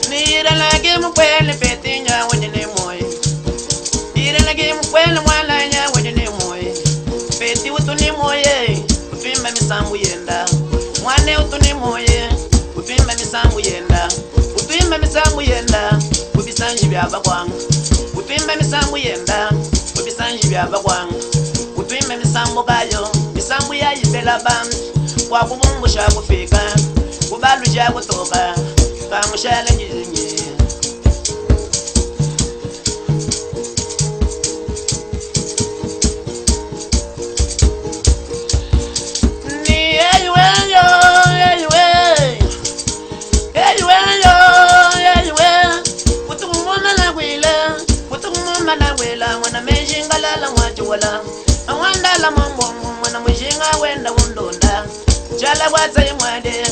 Niralage mukwele petinya wajene moy. Niralage mukwele mwalanya wajene moy. Peti utuni moye, utwimba misambu yenda. Mwane utuni moye, utwimba misambu yenda. Utwimba misambu yenda, kubisanji bya bakwanga. Utwimba misambu yenda, kubisanji bya bakwanga. Utwimba misambu kayo, misambu yayibela bantu. Kwakubumbusha kufika, kubalusha kutoka, kamushala njizingi. Ni eywe yo, eywe. Eywe yo, eywe. Kutukumuma na kwila, kutukumuma na kwila, mwana mejinga lala mwachiwala. Awandala mambongo, mwana mujinga wenda undonda. Chala kwatsa imwade,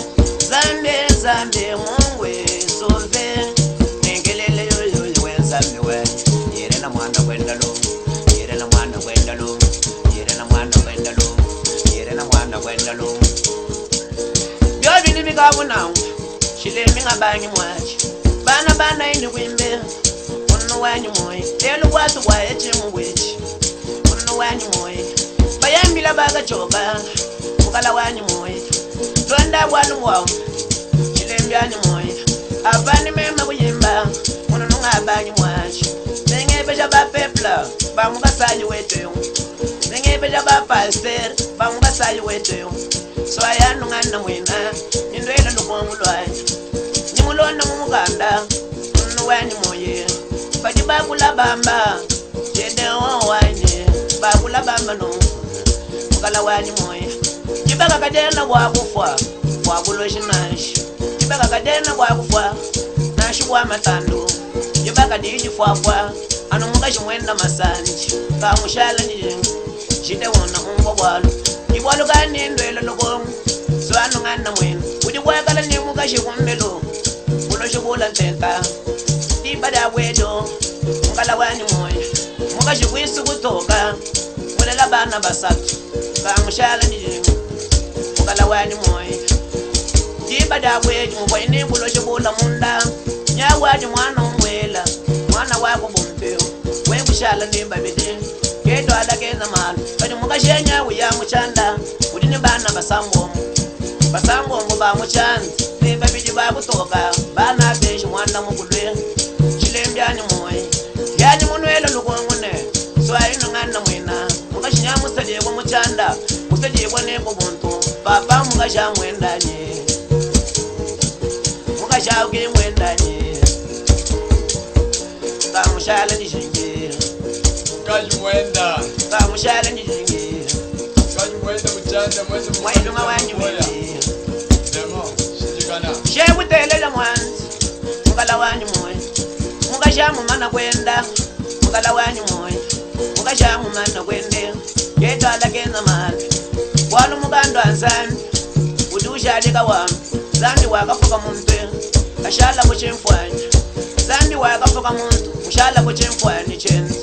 zambe zambe mungwe sove. Nengelele yo yo yo we zambe we. Yere na mwana kwenda lo, yere na mwana kwenda lo, yere na mwana kwenda lo, yere na mwana kwenda lo. Byobili bikabona shilemi ngabangi mwachi bana bana ini kwimbe uno wanyu moyi lelo kwatu kwaye chimu bwechi uno wanyu moyi bayambila bakachoka mukala wanyu moyi tonda bwalu bwawu chilembyani moyi avani mema kuyimba uno nungabangi mwachi nengebesha bapepla bamukasayi weteyo nengebesha bapaster bamukasayi weteyo swayanung'ana mwina nindwela lukongo lwanyi nimulonda mumukanda munu wanyi moye badi bakula bamba jedewo wanye bakula bamba no mukala wanyi moye jibaka kadena bwakufwa bwakuloshi nashi jibaka kadena bwakufwa nashi bwa matandu jibaka dijifwafwa anu mukashi mwenda masanji kamushala nijinga jidewona umbo bwalo ibwalo kanindwela lukongo swanung'ana mwina udi bwakala ni mukashi kumbelo buloshi bula ntenta ibada bwedo mukala wanyi moya mukashi kwisu kutoka mulela bana basatu kamushala nijinga mukala wanyi moya ibada bwedo mubwaini buloshi bula munda nyawadi mwana umwela mwana wako bumpeo wekushala ni babidi ketwala keza malo kadi mukashenya uya muchanda udi ni bana basambombo basambombo ba muchanda ni babidi bakutoka bana beshi mwana mukulwe chilembyani moyi yani munwelo lukongune swayinong'ana mwina mukashinya musalyekwa muchanda musalyekwa neko buntu papa mukasha mwendanye mukasha ukimwendanye kamushala nijingi Mukaji mwenda. kamushala nijingi Mukaji mwenda muchanda mwenda mwailunga wanyi moya. mwindi Demo, shindikana. shekutelela mwanzi mukala wanyu moya mukasha mumana kwenda mukala wanyu moya mukasha mumana kwende ketwala kenza mali walu mukando ansambi udi ushalika wami zambi wakafuka muntu ashala kuchimfwanya zambi wakafuka muntu ushala kuchimfwani chenzi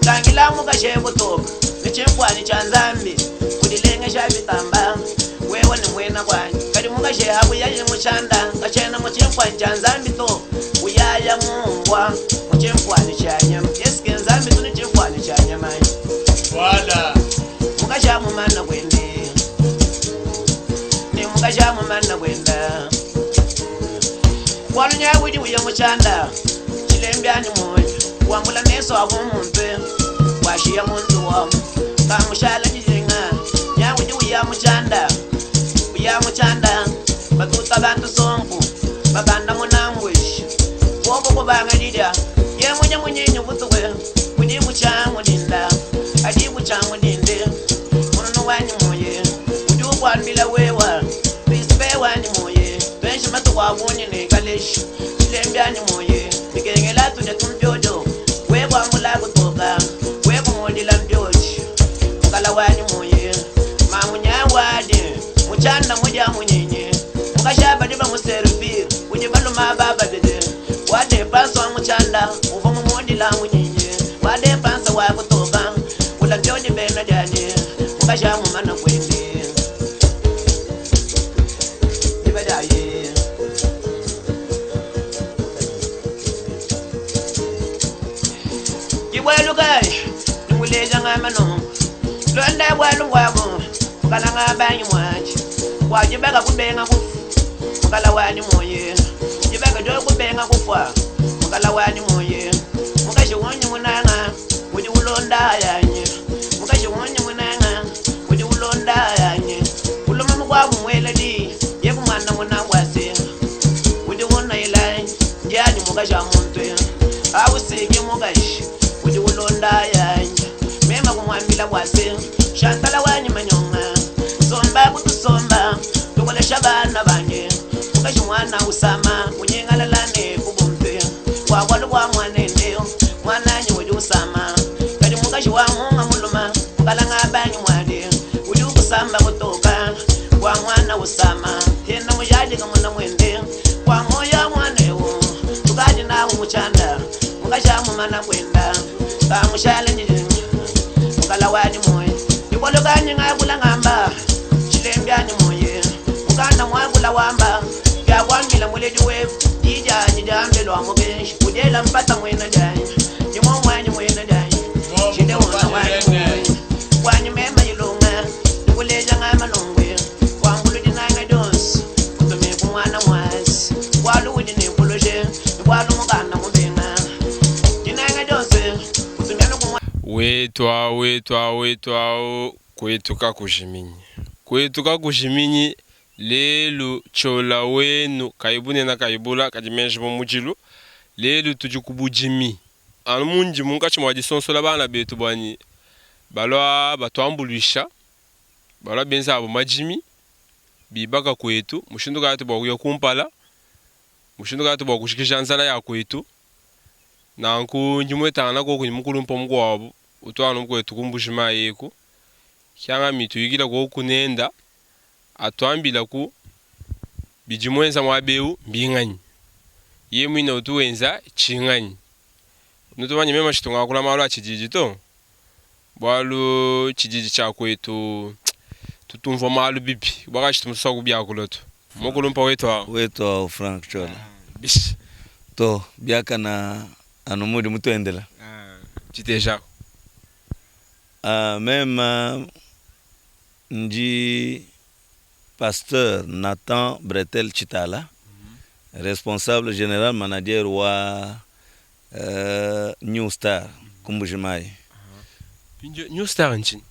tangila mukashe kutoka nichimfwani cha nzambi udilengesha bitamba wewe ni mwena kwanyi kadi mukashe habuyaye muchanda kachena muchimfwani cha nzambi to uyaya mumbwa muchimfwani cha nyama yeske nzambi tuni chimfwani cha nyama Wala. mukasha mumana kwende ni mukasha mumana kwenda walunya wili uye muchanda chilembyani moyo wambula meso abo muntwe washiya muntu wamo kamushala njizinga nyawili uya muchanda uya muchanda batuta bantu sompu babanda munambwishi bobo kubanga lilya ye munye munyinyi butukwe udi buchamudinda adi buchamudinde munono wanyi moye udi ukwambila wewa prispe wanyi moye twenshi matukwabunyi nekaleshi chilembyani moye mikengela tulya tumpyodo wekwambula kutoka wekumulila mpyoji mukala wanyi moye mamunyawadi muchanda mulya munyinyi mukashaba diba muservir udi baluma bababidi wadepansa wa muchanda uva mumudila munyinyi wadepansa wakutoka ula mpyodi bena dyani mukasha mumana kwende dibadaye. Ndikuleja ngamba nunku, londa bualu buabu, mukalanga banyi muatshi bua dibaka kubenga kufua, mukala wanyi muye dibaka dio kubenga kufua, mukala wanyi muye mukaji unyi munanga udi ulonda yanyi, mukaji unyi munanga udi ulonda yanyi, uluma mukuabu muela di ye kumwana muna wase udi unayila ndianyi mukaji wa muntu ausiki mukaji udi ulonda yanyi mema kumwambila bwase shantala wanyi manyonga somba kutusomba tukolesha bana banye mukaji mwana usama unyengalalane kubumpe bwabwalu bwa mwanende mwananyi udi usama kadi mukaji wa munga muluma mukalanga banyi mwadi udi ukusamba kutoka bwa mwana usama tena mujadika muna mwende bwa moya mwanewo tukadi nawo muchanda mukaja mumana kwenda kamushala njijimi mukala wani moye ikolokanyi ngakula ngamba chilembyani moye mukanda mwakula wamba byakwambila muledi wefu dijanyi dyambelwa mukenshi udela mpata mwena janyi ndimo mwanyi mwena janyi chilewona wanyi moye wanyi mema ilunga ndikuleja ngamalongwe wambulu dinanga dyonse utumiku mwana mwasi bwalu udi nipuluje bwalu mukanda mubenga dinanga dyonse utumia nukumwa Wetwa wetwa wetwa kwetu kakujiminyi kwetu kakujiminyi lelu tshiola wenu kaibunena kaibula kadi menji mu mudilu lelu tudi ku budimi anu mundi munkatshi mua disonsola bana betu buanyi balua batuambuluisha balua benza abu madimi bibaka kwetu mushindu kayi bua kuya kumpala mushindu kayi bua kushikisha nzala ya kwetu nanku ndi muetangana koku ni mukulumpa mukuabu utwana kwetu kumbushima yeku kyanga mituyikila koku nenda atuambila ku bidi muenza muabeu mbinganyi ye mwine utu wenza tshinganyi nutumanye mema tshitunga kula malu a tshididi to bualu tshididi tshia kwetu tutumvua malu bibi bwakashi tumusa kubyakula tu mukulumpa wetu awo Wetu awo Frank Chola. Bishi To biakana anu mudi mutuendela. Tshiteja. Meme ndi pasteur Nathan Bretel Chitala, responsable général manager wa New Star Kumbujimayi. New Star nchini?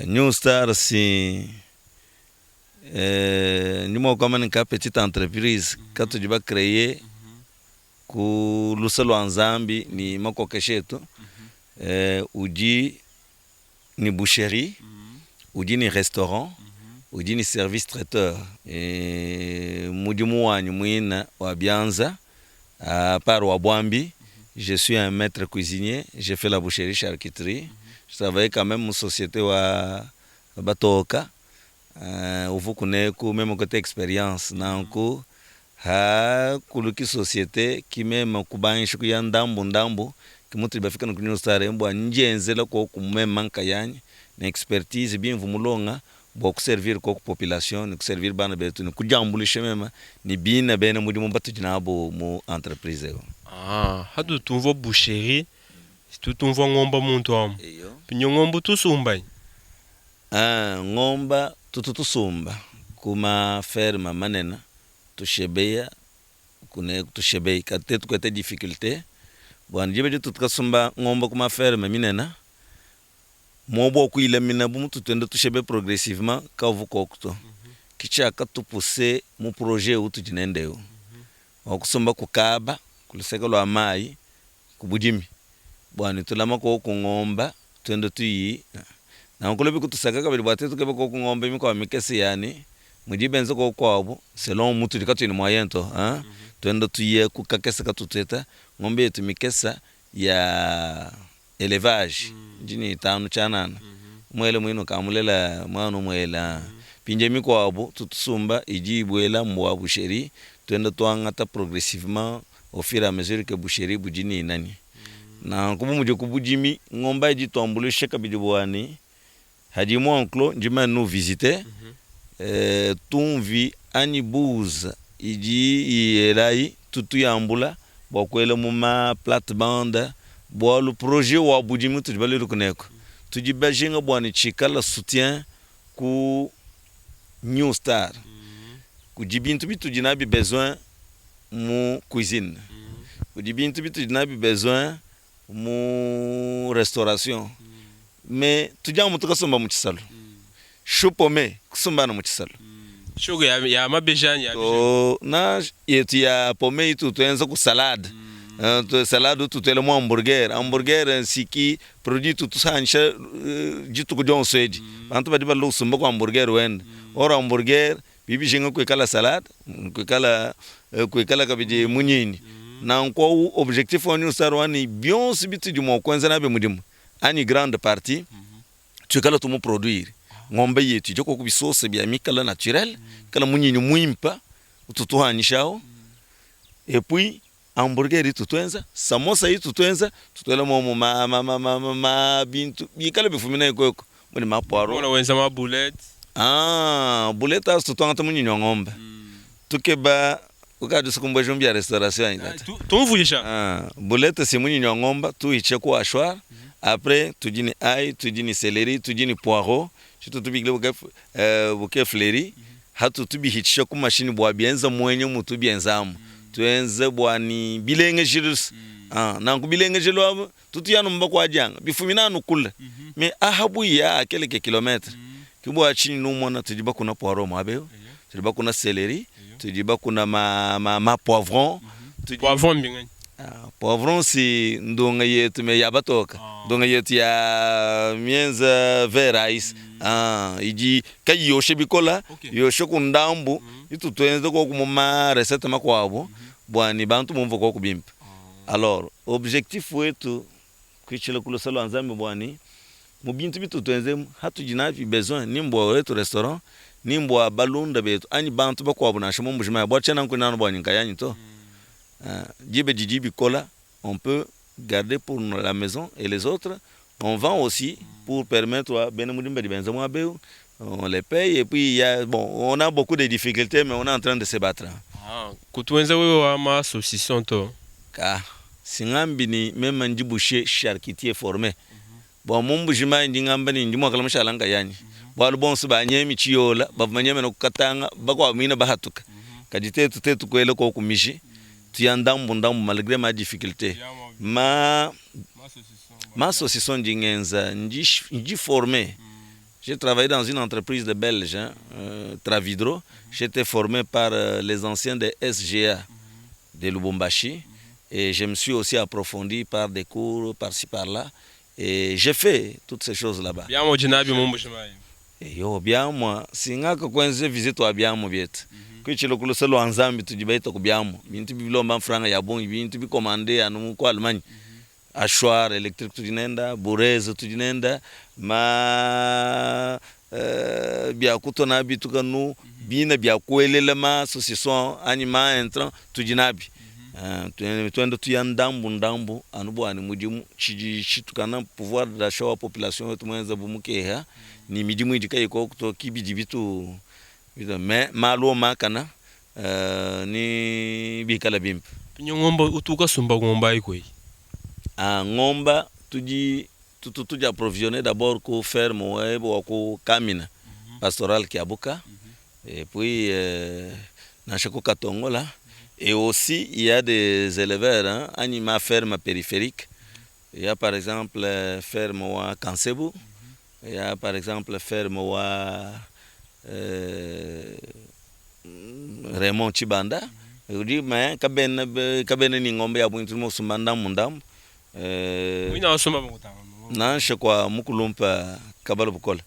New Star si ndi mua kuamba ne ka petite entreprise katudi ba créer ku lusa lua Nzambi ni makokesha etu, udi ni boucherie, udi ni restaurant, udi ni service traiteur. Mudimu wanyi muina wa bianza à part wa bwambi, je suis un maître cuisinier, j'ai fait la boucherie charcuterie. Je travaillais quand même mu société wa batoka uvu kuneku meme côté expérience nanku ha kuluki société ki meme kubangisha kuya ndambu ndambu kimutu bafika no New Star mbwa njenzela ko kumema nkayanyi na expertise bimvu mulonga bwa kuservir ko population ni kuservir bana betu ni kujambulisha mema ni bina bena mudimu batudi nabo mu entreprise yo. Hatu tumvua boucherie tutumvua ngomba muntu amu pinyo ngomba tusumba. Ngomba tutu tusumba kuma ferme manena tushebeya kune tushebei kate tukwete difficulté bwana jibe tutukasumba ngomba kuma ferme minena mobo kuilamina bu mutu twende tushebe progressivement kavu kokto kichaka tupuse mu projet utu jinendeo wakusumba kukaba kuluseka lwa mai kubudimi bwana tulama ko kungomba twende tuyi na nkulobi kutusaka kabili bwa tetu kebe ko kungomba imikwa mikese yani mujibenze ko kwabo selon mutu dikatu ni moyen to hein twende tuye kukakesa katuteta ngombe yetu mikesa ya élevage njini tano chanana mwele mwino kamulela mwana mwela pinje mikwabo tutusumba iji ibwela mbwa boucherie twende twangata progressivement au fur et à mesure que boucherie bujini nani na kubu muje kubujimi ngomba iji twambulishe kabidi bwani hadi mo enclos njima nous visiter tumvi ani buza iji iyelai tutuyambula bwa kwela mu ma plate bande. Bualu projet wa budimi utudi baluile kuneku, tudi bajinga bua ne tshikala soutien ku New Star. Kudi bintu bitudi nabi besoin mu cuisine, kudi bintu bitudi nabi besoin mu restauration, mais tudi amu tukasomba mu tshisalu. Chou pomme kusomba anu mu tshisalu. Chou ya, ya mabeji anyi ya To na yetu ya pomme itu tuenza ku salade. Salade utu tuela mu hamburger. Hamburger nsiki produit itu tusansha dituku dionso edi. Bantu badi balua kusumba ku hamburger wenda. Or hamburger bidi bijinga kuikala salade, kuikala kuikala kabidi munyinyi. Nanku au objectif wa New Star wa ne bionso bitudi mua kuenza nabi mudimu anyi grande partie tuikala tumu produire ngombe yetu idi koku bisosa bia mikala naturel ikala munyinyi muimpa utu tuhanyishawu et puis hamburger itu tuenza samosa itu tuenza tutuela momu ma, ma, ma, ma, ma, ma bintu bikala bifumina ekueku mudi ma poireau Mona wenza ma boulette. Ah, boulette asu tutuangata munyinyi wa ngombe tukeba ukadi usukumbueja mu bia restauration anyi tata? Tumvuija. Ah, boulette si munyinyi wa ngomba tuyiche ku hachoir après tudi ne ail tudi ne celery tudi ne poireau tshitu tubikila bouquet bouquet fleuri hatu tubihitshisha ku machine bua bienza muenya mutu bienzamu tuenze bua ni bilengejilu ah, nanku bilengejilu abu tutu yanu mbakuadianga bifumina anu kule mais aha buya a quelques kilomètres ke bua tshinyi numona tudi bakuna poireau muaba eu tudi bakuna celery tudi bakuna ma, ma, ma poivron tudi Poivron mbinganyi? Ah, poivron si ndunga yetu me ya batoka ndunga yetu ya mienza vert ice ah, idi kayi yoshe bikola yoshe ku ndambu itu tuenze koku mu ma recette makuabu bua ni bantu bumvue koku bimpe. Alors objectif wetu kuitshila ku lusa lua Nzambi bua ni mu bintu bitu tuenza emu hatudi nabi besoin ni mbua wetu restaurant ni mbua balunda betu anyi bantu bakuabu nansha mu Mbuji-Mayi bua tshiena nkuina anu buanyi nkayanyi to. Diba didi bikola on peut garder pour la maison et les autres on vend aussi pour permettre à bena mudimu badi benza muaba eu on les paye et puis il y a bon on a beaucoup de difficultés mais on est en train de se battre. Ah, kutu wenza wewe wa ma saucisson to? Ka singambi ni meme ndi boucher charcutier formé bua mu Mbuji-Mayi ndi ngamba ni ndi muakala mushala nkayanyi bualu bonso banyemi tshiyola bavua banyemena ku Katanga bakuabu muine bahatuka kadi tetu tetu kuela koku miji tuya ndambu ndambu malgre ma difficulté ma ma saucisson ndi ngenza ndi ndi formé. J'ai travaillé dans une entreprise de Belge, hein, Travidro. J'étais formé par les anciens de SGA de Lubumbashi. Et je me suis aussi approfondi par des cours par-ci par-là. Et j'ai fait toutes ces choses là-bas. Biamua udi nabi mu Mbuji-Mayi. Eyo biamua singaka kuenza visite wa biamua bietu kuitshila ku luse lua Nzambi tudi baita ku biamua bintu bilomba mfranga ya bungi bintu bikomande anu ku Allemagne hachoir electrique tudi nenda bureze tudi nenda ma bia kutua nabi tukanu bina bia kuelela ma saucisson anyi ma intrant tudi nabi tuenda tuya ndambu ndambu anu bua ne mudimu tshidi tshitukana pouvoir d'achat wa population wetu muenza bu mukeha ne midimu idi kayi koku to ki bidi bitu mais malu omakana ni bikala bimpe. Pinyo ngomba utu ukasumba ngomba ayi kweyi? Ah, ngomba tudi tutu tudi approvisionner d'abord ku ferme webe wa ku Kamina pastoral Kiabuka et puis nansha ku Katongola et aussi il y a des éleveurs hein, anyi ma ferme périphérique il y a par exemple ferme wa Kansebu il y a par exemple ferme wa Raymond Tshibanda udi mais kabena kabena ni ngombe ya bungi tudi mua kusumba ndambu ndambu. Muina wasomba bakutanga nansha kua mukulumpa kabala bukola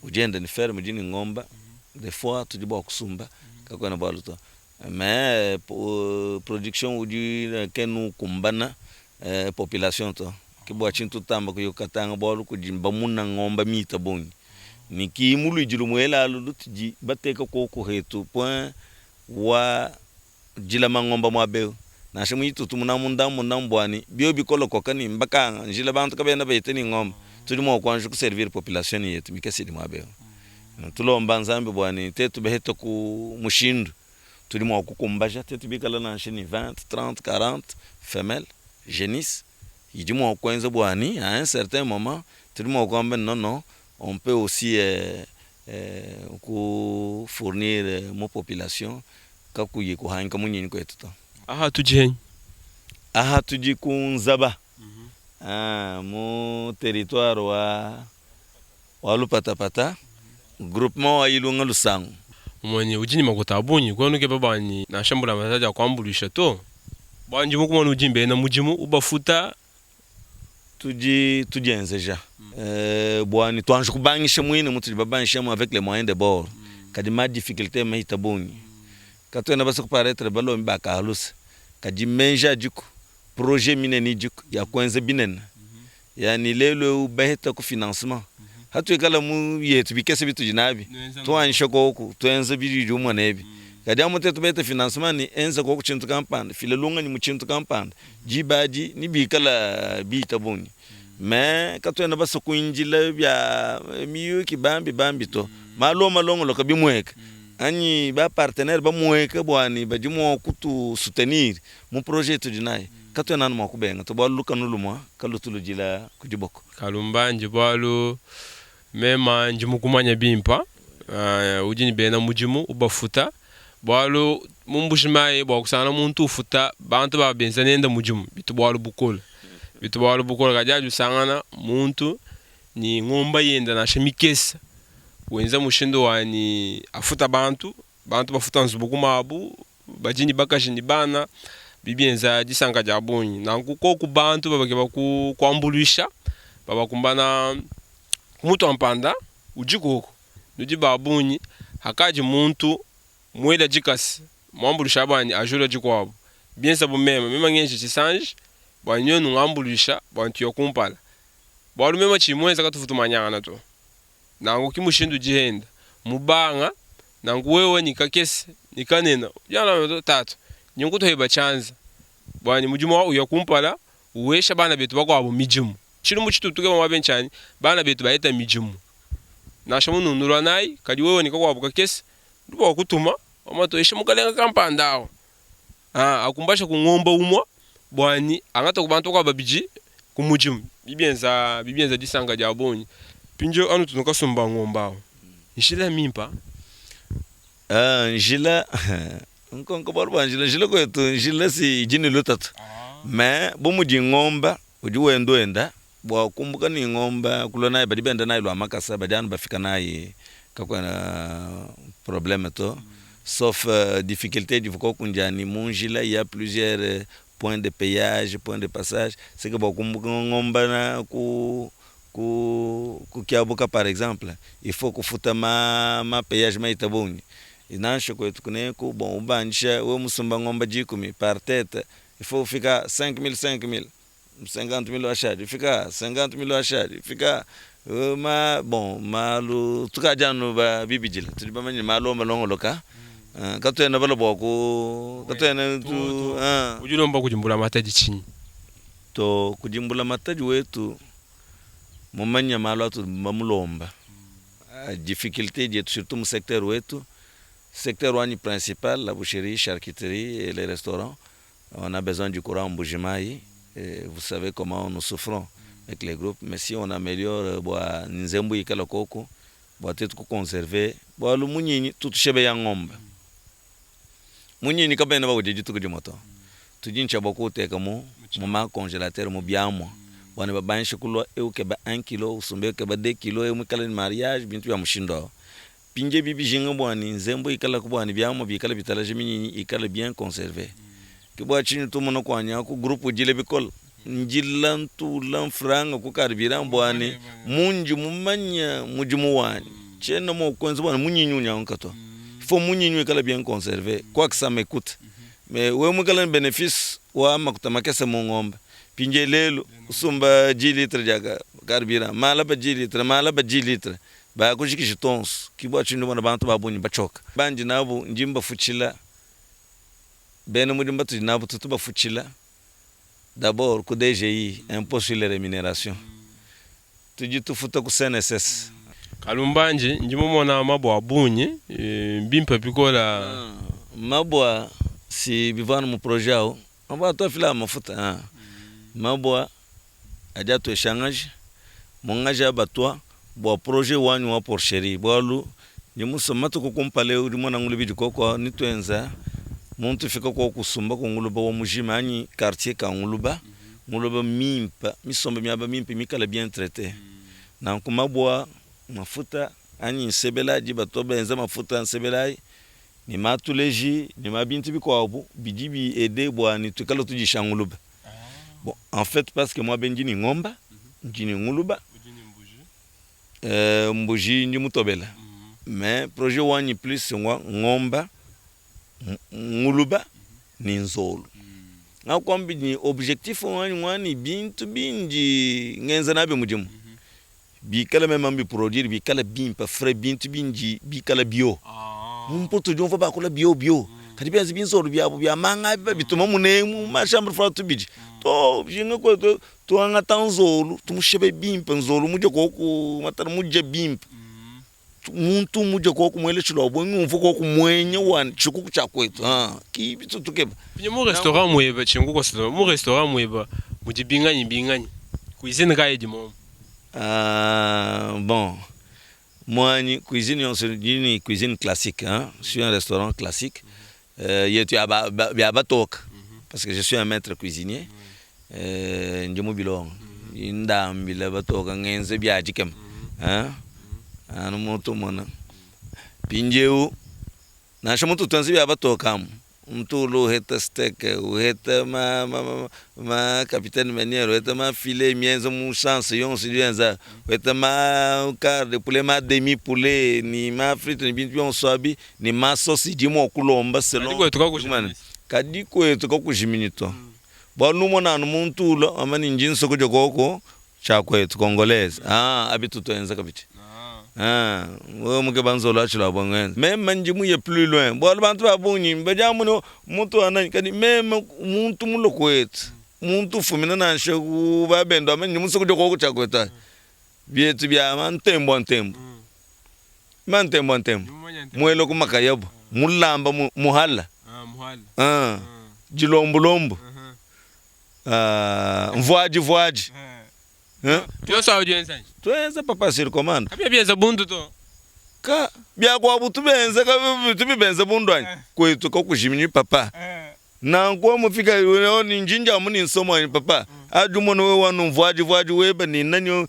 udi enda ni ferme udi ni ngomba des fois tudi bua kusumba kakuena bualu to mais production udi kena ukumbana population to ke bua tshinyi tutamba kuya kukatanga bualu kudi bamuna ngomba mita bungi ni ki muluidi lumuela alu lutudi bateka koku hetu point wa dilama ngomba muaba eu nansha muitutu muna munda munda mbuani bio bikolokoka ni mbakanga njila bantu kabena baita ni ngomba tudi mua kuanji kuservir population yetu mikese idi muaba eu tulomba Nzambi buani tetu beheta ku mushindu tudi mua kukumbaja tetu bikala nansha ni 20 30 40 femelles génisses. Idi mua kuenza bua ni à un certain moment tudi mua kuamba ne non non on peut aussi ku fournir mu population kakuyi kuhangika munyinyi kuetu to. Aha tudi henyi? Aha tudi ku Nzaba mu territoire wa wa Lupatapata groupement wa Ilunga Lusangu. Umanye udi ne makuta a bungi, kuena ukeba bua ne nansha mbulamatadi akuambuluisha to. Bua ndi mukumone udi bena mudimu ubafuta. Tudi tudienzeja bua ne tuanji kubangisha muine mutudi babangishamu avec les moyens de bord, kadi ma difficultes mmahita bungi. Katuena basue kuparaitre balombi ba kalusa, kadi meji adiku, projet minene idiku ya kuenza binene. Yani lelu eu baheta ku financement, hatuikala mu yetu bikese bitudi nabi, tuanyisha koku tuenza bidi umona ebi. Kadi amu tuetu baheta financement ni enza koku tshintu kampanda, fila lungenyi mu tshintu kampanda, diba adi nibikala bita bungi. Mais katuena basue kuindila bia miyuki bambi bambi to. Malu malongoloka bimueka anyi ba partenaire bamueka bua ne badi mua kutu soutenir mu projet itudi nayi. Katuena anu mua kubenga to, bualu lukanu lumua kalutu ludila ku diboko. Kalumbandi bualu mema ndi mukumanya bimpa, udi ne bena mudimu ubafuta, bualu mu Mbuji Mayi bua kusangana muntu ufuta bantu ba benza nenda mudimu bitu bualu bukola, bitu bualu bukola kadi adi usangana muntu ne ngomba yenda nansha mikesa wenza mushindu wa ni afuta bantu, bantu bafuta nzubu ku mabu badi ne bakaji ne bana bidi bienza disanka dia bungi. Nanku koku bantu babakeba kuambuluisha babakumbana kumutua mpanda udi koku nudi ba bungi hakadi muntu muela dikasa muambuluisha banyi ajula dikuabu bienza bu mema mema ngenji tshisanji bua nuenu ngambuluisha bua ntuya kumpala bualu mema tshiyi muenza katuvu tumanyangana to. Nanku ki mushindu udi enda mubanga nanku wewe ni kakese ni kanena udi anu to tatu ndi nkutuheba tshianza bua ni mudimu wa uya kumpala uwesha bana betu bakuabu midimu. Tshilumbu tshitutu tukeba muaba ntshianyi bana betu baheta midimu nansha mununulua nayi kadi wewe ni kakuabu kakese udi bua kutuma wamba to mukalenga kampanda awu akumbasha ku ngomba umua bua ni angata ku bantu bakuabu babidi ku mudimu bibienza bibienza disanka dia bungi. Mpindieu anu tutu kasumba ngomba awu njila mimpa. Njila nkonko bualu bua njila, njila kuetu njila si idi ne lutatu mais bu mudi ngomba udi wenda wenda bua kumbuka ne ngomba kulua nayi badi benda nayi lua makasa badi anu bafika nayi kakuena probleme to sauf difficulte divua koku ndia ne mu njila il ya plusieurs points de payage, point de passage c'est que bua kumbuka ngomba na ku ku ku Kiabuka par exemple il faut kufuta ma ma payage mahita bungi nansha kuetu kuneku bon ubandisha wewe musumba ngomba dikumi par tete il faut ufika 5000 5000 50 000 washadi fika 50 000 washadi fika ma bon malu tukadi anu babibidila tudi bamanye malu malongoloka katuena bala bua ku katuena tu Udi ulomba kudi mbulamatadi tshinyi? To kudi mbulamatadi wetu mumanya malu atu bamulomba difficulté dietu surtout mu secteur wetu, secteur wanyi principal la boucherie, charcuterie et les restaurants. On a besoin du courant en Mbuji-Mayi et vous savez comment nous souffrons avec les groupes, mais si on améliore bua nzembu ikala koku bua tuetu ku conserver bualu munyinyi tutushebe ya ngombe munyinyi kabena bawudia dituku dimue to tudi ntshia bua kuuteka mu mu ma congélateur mu biamua bua ne babangishe kulua eu keba 1 kilo usumba eu keba 2 kilo eu muikale ne mariage bintu bia mushindu awu. Mpindiewu ebi bijinga bua ne nzembu ikalaku bua ne biamua bikale bitalaja minyinyi ikale bien conserve. Ke bua tshinyi tumona kuanyi aku groupe udila bikole ndila ntula mfranga ku carburant bua ne mundi mumanya mudimu wanyi tshiena mua kuenza bua ne munyinyi unyanguka to. Il faut munyinyi wikale bien conserve quoi que ça me coute mais wewe muikale ne benefice wa makuta makese mu ngombe mpindiewu lelu usumba 10 litres dia carburant malaba 10 litres malaba 10 litres Bakujikija tonso, ki bua tshinyi ndi mona bantu ba bungi batshioka. Bandi nabu ndi mbafutshila, bena mudimu batudi nabu tutu bafutshila d'abord ku DGI, impot sur les remunerations, tudi tufuta ku CNSS. Kalumbandi, ndi mumona mabua a bungi, mbimpe bikola. Mabua si bivua anu mu projet awu, mabua atu afila mafuta, mabua. adi atuesha ngaji, mu ngaji a batua bua projet wanyi wa porcherie bualu ndi musue matuku kumpala eu udi muana ngulubi dikoko ni tuenza muntu ufika kwa kusumba ku nguluba wa mujima anyi quartier ka nguluba, nguluba mimpa misomba miaba mimpe mikala bien traite nanku mabua mafuta anyi nsebela adi batua benza mafuta nsebela ayi ne matuleji ne ma bintu bikuabu bidi bi aider bua ne tuikala tudisha nguluba. Bon en fait parce que muaba ndi ne ngomba, ndi ne nguluba, euh, mbuji ndi mutobela mais projet wanyi plus ngwa ngomba, nguluba ne nzolu. Ngakuambi ne objectif wanyi ngua ne bintu bindi ngenza nabi mudimu bikala meme mbi produire bikala bimpe frais bintu bindi bikala bio. Mu Mputu udi umvua bakula bio bio kadi benza binzolu biabu bia manga abi babituma munemu ma chambre froide tubidi to jinga kwetu tuangata nzolu tumushebe bimpe nzolu mudie koku matala mudie bimpe muntu mudie koku muele tshilobo ngumvua koku muenya wa tshikuku tshia kwetu ah ki bitu tukeba. Mu restaurant mueba tshingu mu restaurant mueba mudi binganyi binganyi cuisine kayi idi momu? Ah bon muanyi cuisine yonso ndi ne cuisine classique hein je suis un restaurant classique euh, yetu ya ba, ba, ya batoka parce que je suis un maître cuisinier euh, ndi mu bilonga ndambila batoka ngenze bia dikema hein anu mutu mona mpindieu Nansha mutu tuenza bia batoke amu, muntu ulu uheta steak, uheta ma, ma, ma, ma capitaine maniere, uheta ma filet mienza mu chance yonso idi yenza, uheta ma quart de poulet, ma demi poulet, ni ma frite ni bintu bionso abi, ni ma sauce idi mua kulomba selon. Kadi kuetu kakujiminyi to. Bualu numona anu muntu ulua wamba ne ndi nsua kudia koko tshia kuetu congolaise ah abi tutuenza kabidi. Ah, wewe mukeba nzolo atshila bua ngenza. Meme ndi muye plus loin bualu bantu ba bungi badi amu ne muntu wa nani kadi meme muntu mulue kuetu muntu ufumina nansha ku ba bende wamba ndi musue kudia koko tshia kuetu atshi bietu bia ma ntembua ntembu ma ntembua ntembu muela ku makayabu mulamba muhala ah dilombulombu ah mvuadi vuadi. Hein? Bionso awu dienza nyi? Tuenza papa sur commande. Kabia bienza bundu to. Ka bia kuabu tubenza ka tubibenza bundu anyi? Kuetu kakujiminyi papa. Nanku wa mufika ni njinja amu ni nsomo anyi papa. Adi umona wewe wanu mvuadi vuadi weba ni nani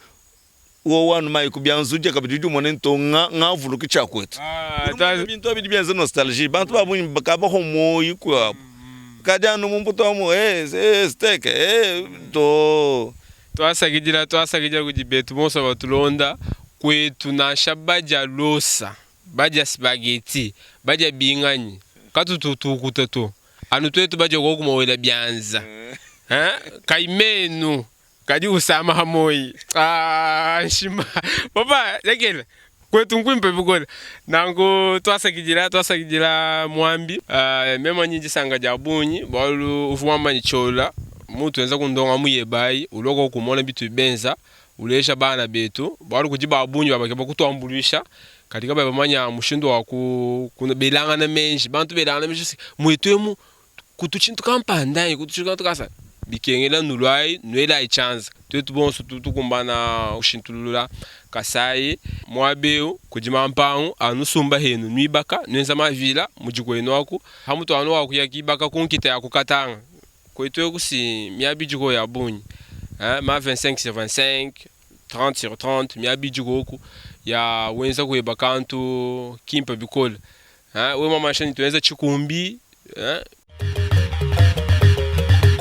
wo wanu mayi ku bianzudia kabidi udi umona nto nga ngavuluki tshia kuetu. Ah, Bintu abi bienza nostalgie. Bantu ba bungi kabaho moyi kuabu. Kadi anu mu mputu amu eh eh steak eh to. Tuasakidila tuasakidila kudi betu bonso batulonda kuetu nansha badia losa badia spaghetti badia binganyi katutu tukuta to anu tuetu badia koku mawela bianza hein kayi menu kadi usama ha moyi ah nshima papa lekela Kuetu nkuimpe bikole. Nanku tuasakidila, tuasakidila muambi. Uh, mema nyi disanka dia bungi bualu uvua wamba ne tshiola mutu enza kundonga mu yebayi ulua kumona bitu benza uleja bana betu bualu kudi ba bungi babakeba kutuambuluisha kadi kabayi bamanya mushindu wa ku, ku belangana meji bantu belangana meji muetu emu Kutu tshintu kampanda anyi kutu tshintu kasa bikengela nuluayi nuelayi tshianza tuetu bonso tukumbana kushintulula Kasai muaba eu kudi mampangu a nusumba henu nuibaka nuenza mavila mudi kuenu aku hamutu anu wa kuya kibaka ku nkita ya ku Katanga kuetu eku si miaba idiko ya bungi ma 25 sur 25 30 sur 30 miaba idiko oku ya wenza kueba kantu kimpe bikole we mama tuenza tshikumbi.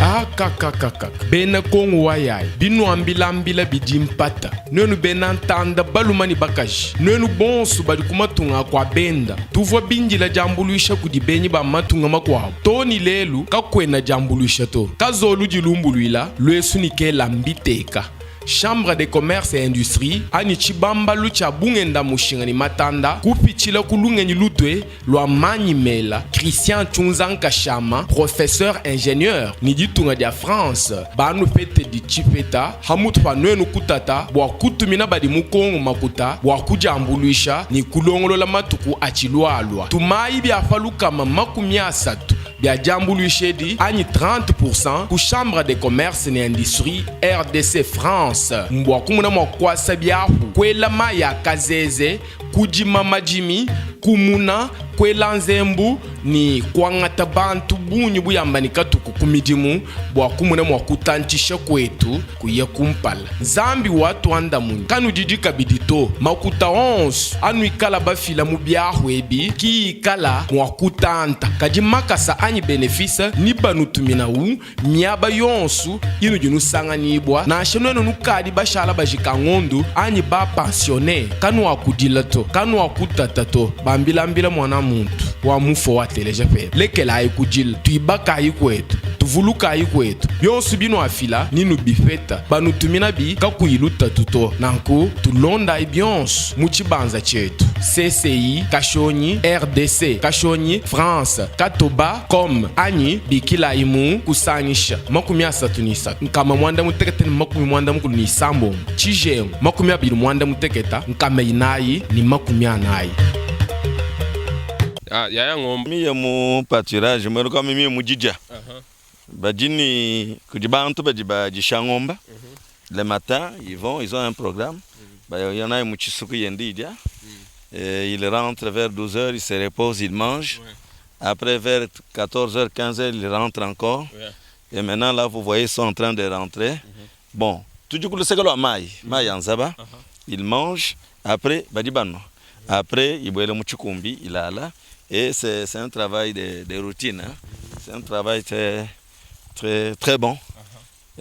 Akakakaka bena Kongo wa yayi binuambilambila bidi mpata nuenu bena ntanda baluma ne bakaji nuenu bonso badi ku matunga a kua benda tuvua bindila diambuluisha kudi benyi ba matunga makuabu too ne lelu kakuena diambuluisha to kazolu dilumbuluila luesu ne kela mbiteka Chambre de commerce et industrie anyi tshibambalu tshia bungenda-mushinga ne matanda kupitshila ku lungenyi lutue lua manyi mela Christian Tshunza Nkashama, professeur ingenieur ne ditunga dia France banupetedi tshipeta hamutu pa nuenu kutata bua kutumina badi mu Congo makuta bua kudiambuluisha ne kulongolola matuku atshilualua. Tumayi bia pa 30. bia diambuluisha edi anyi 30% ku Chambre de Commerce ne Industrie RDC France mbua kumuna mua kuasa biahu, kuela mayi a kazeze, kudima madimi, kumuna, kuela nzembu ne kuangata bantu bungi buyamba ne katuku ku midimu bua kumuna mua kutantshisha kuetu kuya kumpala. Nzambi watuandamunyi, kanudidi kabidi to. Makuta onso anuikala bafila mu biahu ebi kiikala mua kutanta, kadi makasa anyi benefise nibanutuminawu miaba yonso inudi nusanganyibua, nansha nuenu nukadi bashala bajika ngondu anyi ba pensionne, kanuakudila to, kanuakutata to. Bambilambila muana muntu wa mufua wateleja pebe, lekelayi kudila, tuibakayi kuetu, tuvulukayi kuetu, bionso binuafila ninubipeta, banutuminabi kakuyi lutatu to. Nanku tulondayi bionso mu tshibanza tshietu. CCI Kashonyi RDC Kashonyi France Katoba com anyi bikilayi mu kusangisha 33 836 6 24. Ah, yaya ngombe. Miye mu pâturage mwenu kama miye mu didja. Badi ni kudi bantu badi badisha ngomba. Le matin, ils vont, ils ont un programme. Ba yana mu tshisuku yende idia. Et ils rentrent vers 12 heures, ils se reposent, ils mangent. Après, vers 14 heures, 15 heures, ils rentrent encore. Et maintenant, là, vous voyez, ils sont en train de rentrer. Bon, tudi ku luseke lua mayi, mayi ya nzaba. Ils mangent. Après, badi banua. Après, ibuele mu tshikumbi, ilala. Et c'est un travail de routine. Hein. C'est un travail très, très, très bon.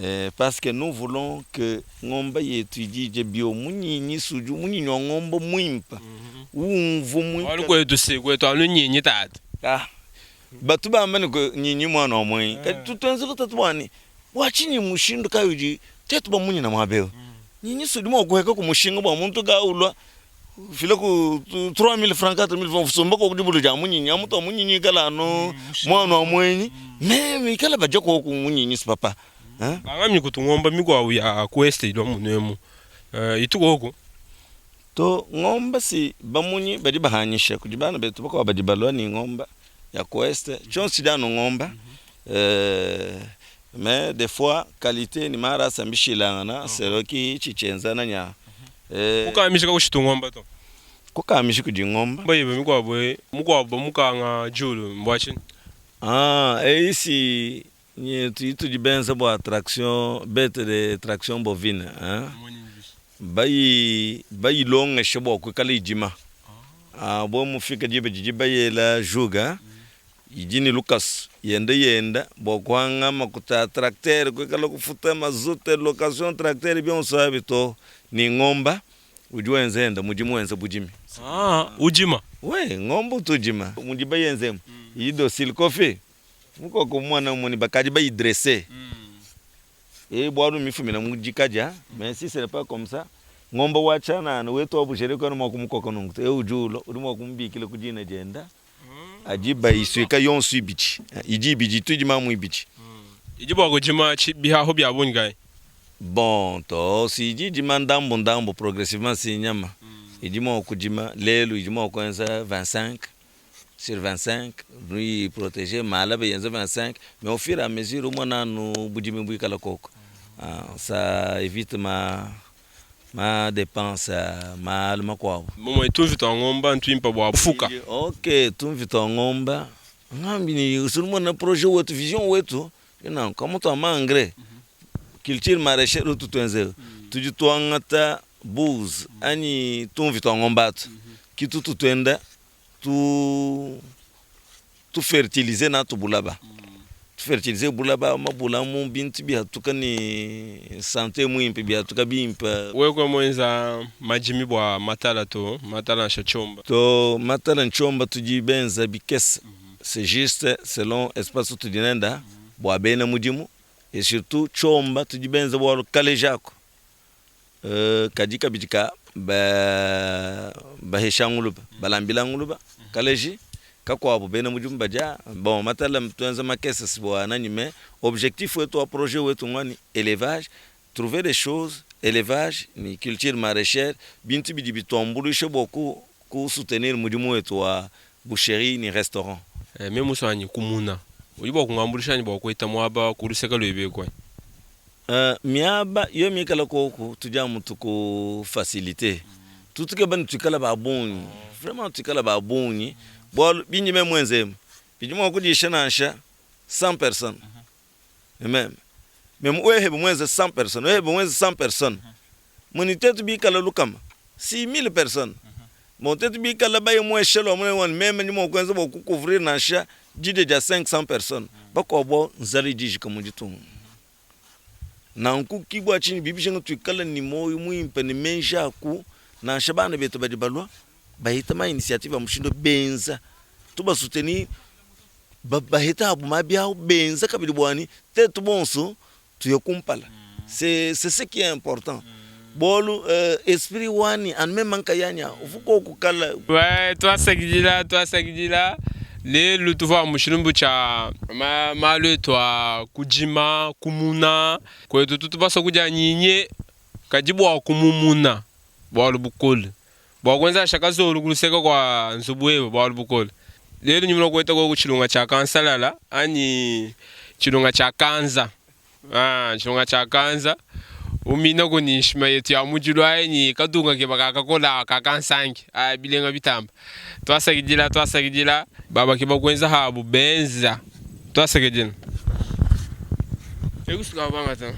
Et parce que nous voulons que ngomba yetu idije bio munyinyi suju munyinyi wa ngomba muimpa. Umvu muimpa. Wali kwetu si kwetu anu nyinyi tata. Ah. Batu bamba ne ko nyinyi mwana wa mwenyi. Kadi tutuenze lutatu bwani. Bua tshinyi mushindu kayi udi tetu bamunyina muaba eu? Nyinyi sudi mua kuheka ku mushinga bua muntu ka ulua fila ku 3000 francs 4000 francs usomba ko dibulu dia munyinyi amutu wa munyinyi ikala anu mwana wa mwenyi. Meme ikala badia ko ku munyinyi si papa. Hein? Bangami kutu ngomba mikwabu ya ku est ilua munu emu. Itu koku. To ngomba si bamunyi badi bahanyisha kudi bana betu bakuabu badi balua ni ngomba ya ku est tshionso tshidi anu ngomba. Mais des fois qualité ni marasa mbishilangana selo ki tshitshienzana nya. Kukamisha kakushitu ngomba to. Kukamisha kudi ngomba. Ngomba yebe mikuabu e, mukuabu bamukanga julu mbua tshinyi? Ah, eyi si nyetu itudi benza bua traction bete de traction bovine, hein? Bayi bayilongesha bua kuikala idima. Ah, bo mufika diba didi bayela juga idi ne lukasu yenda yenda bua kuanga makuta a tracteur kuikala kufuta mazute location tracteur bionso abi to ni ngomba udi wenza enda mudimu wenza budimi. Ah, udima? We, ngomba utu udima mudi bayenzemu idi docile kofi mukoko muana muni bakadi bayidresser. E bualu mifumina mu dikadia mais si ce n'est pas comme ça ngomba wa tshianana wetu wa bujere kuena mua kumukoka nunku to. Eu udi ulua udi mua kumubikila ku dina dienda adi bayisuika yonso ibidi idi ibidi itu idima amu ibidi. Idi bua kudima bihahu bia bungi kayi? Bon to si idi idima ndambu ndambu progressivement si nyama idi mua kudima lelu idi mua kuenza 25 sur 25 nui protéger mala bayenza 25 mais au fur et à mesure umona anu budimi buikala koko. Ah, ça évite ma ma dépense malu makuabu. Momo tumvi tua ngomba ntuimpa bua fuka. Ok, tumvi tua ngomba ngambi ni usulumona projet wetu vision wetu ina kama tua ma engrais culture maraîchère utu tuenze tudi tuangata bouse anyi tumvi tua ngomba atu kitutu tuenda tu tu fertiliser na tubulaba tu fertiliser bulaba mabula mu bintu biatuka ni santé muimpe biatuka bimpe. Wewe kwa mwenza majimi bwa matala to matala nsha chomba to matala nchomba tujibenza bikesa c'est juste selon espace tudinenda bwa bena mudimu et surtout chomba tujibenza bwa kalejako. Kadi kabidi ka bahesha nguluba balambila nguluba kaleji kakuabu bena mudimu badia bon matala tuenza makesa si bwa nani mais objectif wetu wa projet wetu ngwani élevage trouver des choses élevage ni culture maraîchère bintu bidi bituambulishe bwa ku soutenir mudimu wetu wa boucherie ni restaurant. Meme musanyi kumuna. Udi bua kungambuluisha anyi bua kueta muaba ku luseke luebe eku anyi? Miaba yo mikala koku tudi amu tuku facilite tutu tukeba ne tuikala ba bungi vraiment tuikala ba bungi bualu bindi meme muenze emu bidi mua kudisha nansha 100 personnes meme meme wehebe muenze 100 personnes wehebe muenze 100 personnes muni tetu bikala lukama 6000 personnes bon tetu bikala baye mu echelle wa munene wani meme ndi mua kuenza bua ku couvrir nansha didia dia 500 personnes bakuabu nzala idi ijika mu ditunga nanku ki bua tshinyi bibijinga tuikale ne muoyo muimpe ne meji a ku nansha bana betu badi balua bahita ma initiative a mushindu benza tuba soutenir bahita abu mabi au benza kabidi bua ni tetu bonso tuye kumpala c'est c'est ce qui est important bualu esprit wanyi anu meme nkayanyi uvua koku kala. Ouais, tuasakidila tuasakidila lelu tuvua mu tshilumbu tshia malu etu a kudima kumuna kuetu tutu basue kudia nyinye kadi bua kumumuna bualu bukole bua kuenza nansha kazolu ku luseke kua nzubu webe bualu bukole lelu ndi mulue kueta koku tshilunga tshia kansalala anyi tshilunga tshia kanza Tshilunga tshia kanza uminaku ni nshima yetu ya mudilu ayi ni katunga keba kakakola kakansangi aya bilenga bitamba tuasakidila tuasakidila baba keba kuenza habu benza tuasakidila ekusuka bangata.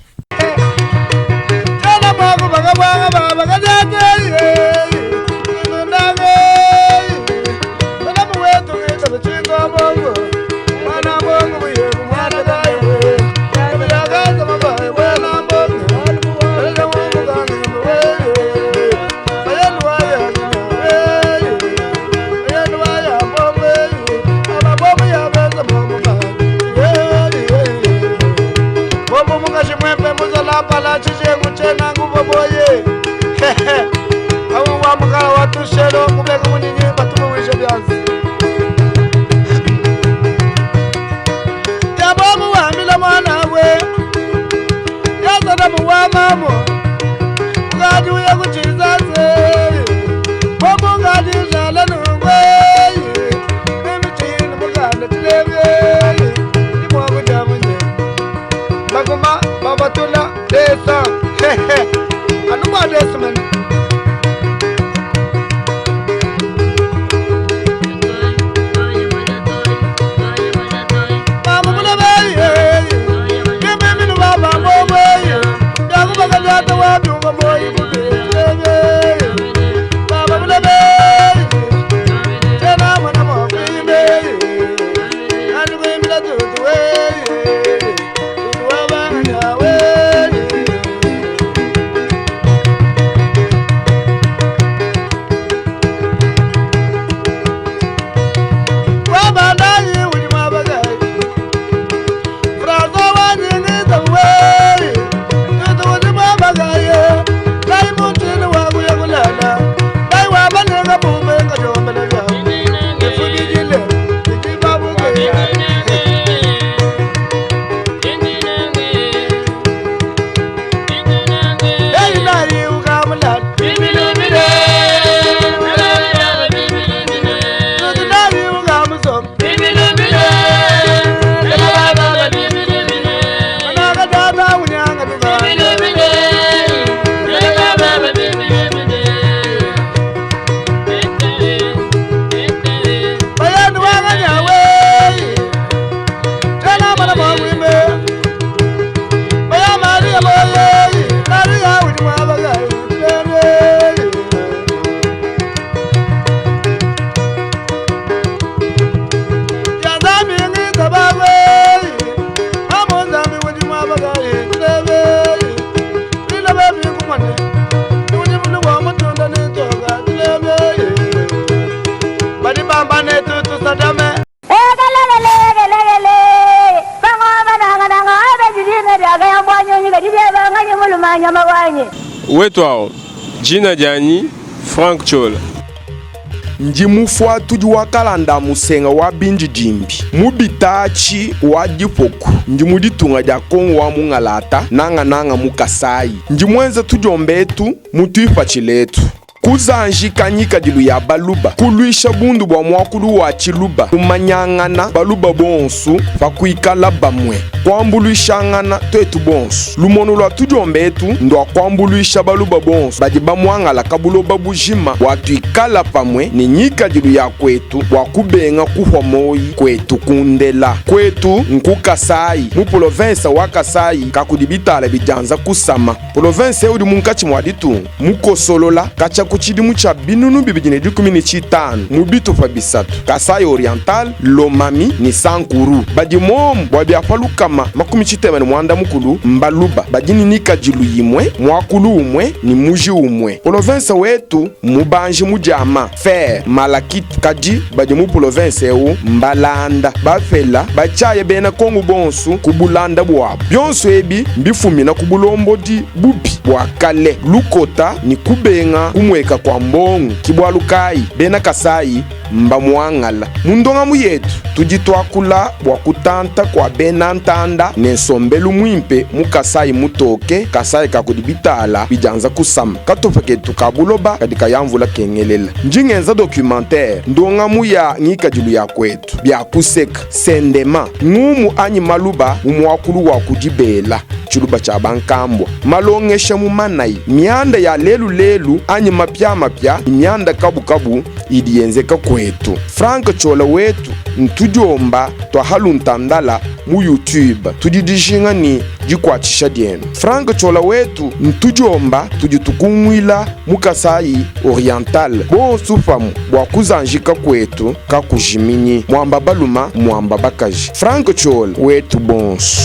Wetu awu, jina dianyi Franck Ciola. Ndi mufuatudi wa kalanda a musenga wa bindidimbi mu bitaatshi wa dipoku. Ndi mu ditunga dia Kongo wa mungalata, nangananga mu Kasayi. Ndi muenza tudiomba etu mu tuipatshila etu. Kuzanjika ngikadilu ya baluba, kuluisha bundu bua muakulu wa tshiluba, kumanyangana baluba bonsu pa kuikala bamue, kuambuluishangana tuetu bonsu. Lumonu lua tudiomba etu ndua kuambuluisha baluba bonsu badi bamuangalaka buloba bujima bua tuikala pamue ne ngikadilu ya kuetu bua kubenga kuhua moyi kuetu kundela. Kuetu nku Kasayi, mu polovensa wa Kasayi kakudi bitala bidianza kusama. Polovensa eu udi munkatshi mua ditunga, mukosolola katshia ku tshidimu tshia 2015 mu bitupa bisatu, Kasaï Oriental, Lomami ne Sankuru. Badi momu bua bia pa 360 mbaluba badi ne ngikadilu imue, muakulu umue ne muji umue. Polovensa wetu mmubanji mu diama, fer, malachite, kadi badi mu polovensa eu mbalanda, bapela, batshiaya bena Kongo bonsu ku bulanda buabu. Bionso ebi mbifumina ku bulombodi bubi bua kale, lukota ne kubenga kumueka kua mbongo. Ki bualu kayi bena Kasayi mbamuangala. Mu ndongamu yetu tudi tuakula bua kutanta kua bena ntanda ne nsombelu muimpe mu Kasayi mutoke, Kasayi ka kudi bitala bidianza kusama. Katupa ketu ka buloba kadi kaya mvula kengelela. Ndi ngenza documentaire, ndongamu ya ngikadilu ya kuetu, bia kuseka, sendema, ngumu anyi maluba mu muakulu wa ku dibela, tshiluba tshia bankambua, malongesha mu manayi, mianda ya lelu lelu anyi mapiamapia ne mianda kabukabu idi yenzeka kuetu. Franck Ciola wetu ntudiomba tua Haluntandala mu YouTube. Tudi dijinga ne dikuatshisha dienu. Franck Ciola wetu ntudiomba tudi tukunguila mu Kasaï Oriental bonsu pamue bua kuzanjika kuetu kakujiminyi. Muamba baluma muamba bakaji. Franck Ciola wetu bonsu.